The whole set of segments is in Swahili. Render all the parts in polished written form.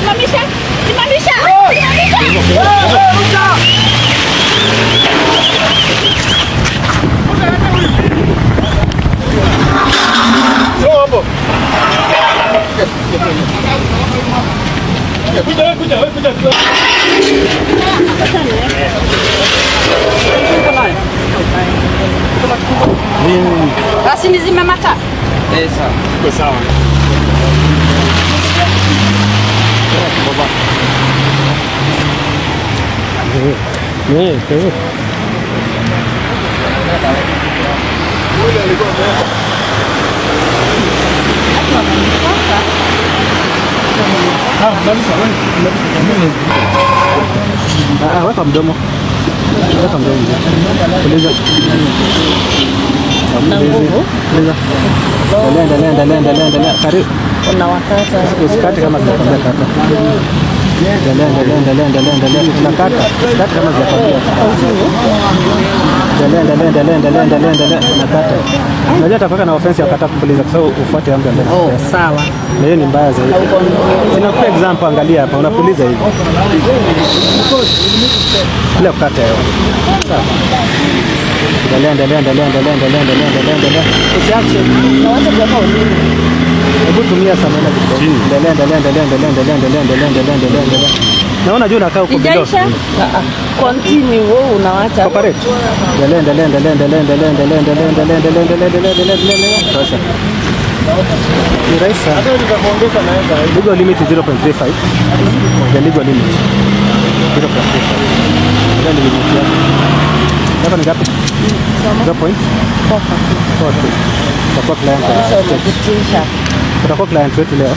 Simamisha. Simamisha. Simamisha. Kuja, kuja, kuja. Basi nizime mataa. Eh, sawa. Iko sawa. Weka mdomo. Weka mdomo. Puliza. Na nguvu. Puliza. Endelea, endelea, endelea, endelea, endelea. Karibu. Unawakata. Usikate kama zinakwambia kata. Endelea, endelea, endelea, endelea, endelea. Unakata. Usikate kama zinakwambia. Endelea, endelea, endelea, endelea, endelea, endelea. Unakata. Unajua atakuweka na offense ya kukata kupuliza kwa sababu ufuate amri ambayo Oh, nakupea. sawa. Na hiyo ni mbaya zaidi. Sinakupa example, angalia hapa, unapuliza hivi. Bila kukata hewa. Sawa. Endelea, endelea, endelea, endelea, endelea, endelea, endelea, endelea. Usiache. Unaweza kuweka ulimi. Hebu tumia samela kidogo. Endelea, endelea, endelea, endelea, endelea, endelea, endelea, endelea, endelea, endelea. Naona juu unakaa huko below. Ijaisha? Continue, wewe unawacha. Cooperate. Endelea, endelea, endelea, endelea, endelea, endelea, endelea, endelea, endelea, endelea, endelea, endelea, endelea, endelea. Tosha. Ni rahisi sana. Legal limit is 0.35. The legal limit. 0.35. Hiyo ni limit yako. Yako ni ngapi? 0.42. Utakuwa client wa Sasa unapitisha. Utakuwa client wetu leo.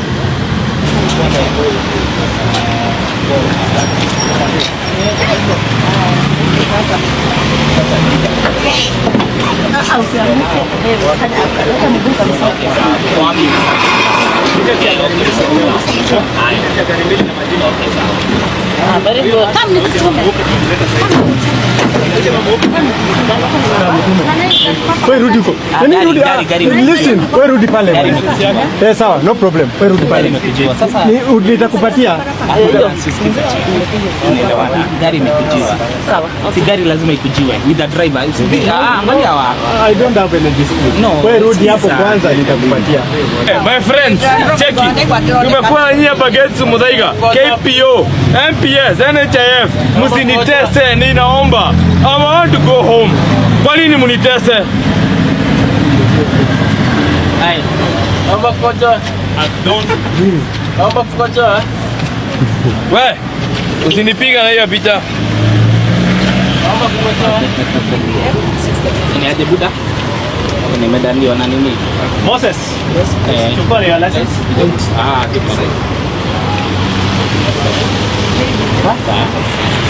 Ah, usianguke. Eh, weka mguu kabisa. Ah, very good. Come nikusukume. Wewe rudi huko. Nani Gari, rudi? gari, gari. Listen, wewe rudi pale. Gari imekujiwa. Eh, sawa, no problem. Wewe rudi pale. Gari imekujiwa. Sasa Nitakupatia. tunaelewana. Gari imekujiwa. Sawa. Si gari lazima ikujiwe with the driver. Angalia hawa. I don't have any dispute. No, Wewe rudi hapo sikiza. kwanza nitakupatia. My friends, cheki. Tumekuwa na nyinyi hapa Getsu Muthaiga, KPO, MPS, NHIF. Msinitese, ninaomba. I want to go home. Kwa nini mnitese? Hai. Naomba kukojoa. Naomba kukojoa. We, usinipiga na hiyo picha. Naomba kukojoa. Ni aje buda? Nimedaniwa na nini? Moses. Eh. Chukua hiyo license. Ah, kitu sahihi. Sasa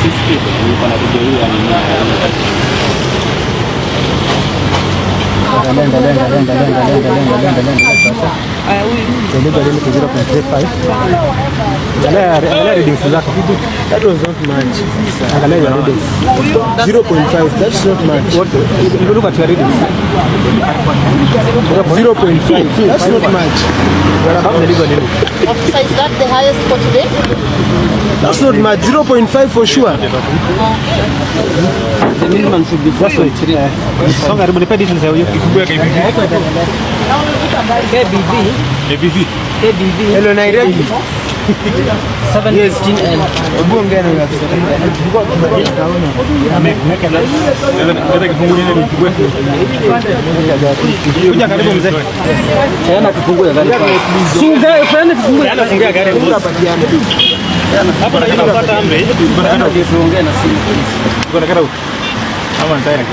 sisi niko na video hii ya nini? Endelea, endelea, endelea, endelea, endelea, endelea, endelea, endelea. Tosha. The legal limit is 0.35. Angalia, angalia readings zako. That was not much. Angalia your readings. 0.5, that's not much. What, look at your readings. 0.5, that's not much. You are above the legal limit. Officer, is that the highest for today? That's not much. 0.5 for sure. The minimum should be Just wait. Songa karibu, nipe details ya huyu. KBV. ABV. KBV. Hello Nairobi. 715L. Hebu ongea na huyo afisa. Leta kifungu nini nichukue? Kuja karibu mzee. Tena kifungu ya gari. Sunga, peana kifungu. Yana fungia gari. Hapo na kupata amri. Tuongee na simu. Kuna kata ama nitaenda.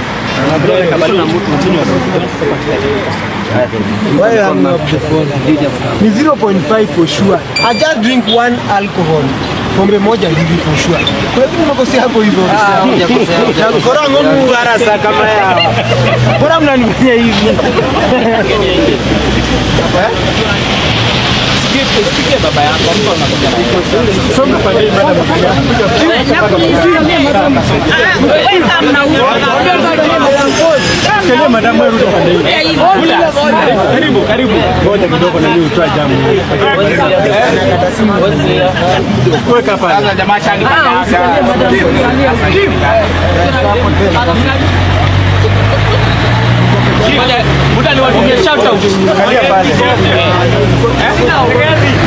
Why you hang up the phone? Ni 0.5 for sure. I just drink one alcohol. Pombe moja hivi for sure. Kwa hivyo umekosea hapo hivyo. Hujakosea. Kora ngomu arasa kama yao. Bora mnanifanyia hivi. Eh? Usipigie baba yako, mtu anakuja na yeye. Songa pande hii, madam. Kenya, madam, wewe rudi pande hii. Karibu, karibu. Ngoja kidogo na mimi utoe jamu. Weka pale. Sasa jamaa chani kanyaga. Muda niwatumie shout out. Angalia pale. Eh?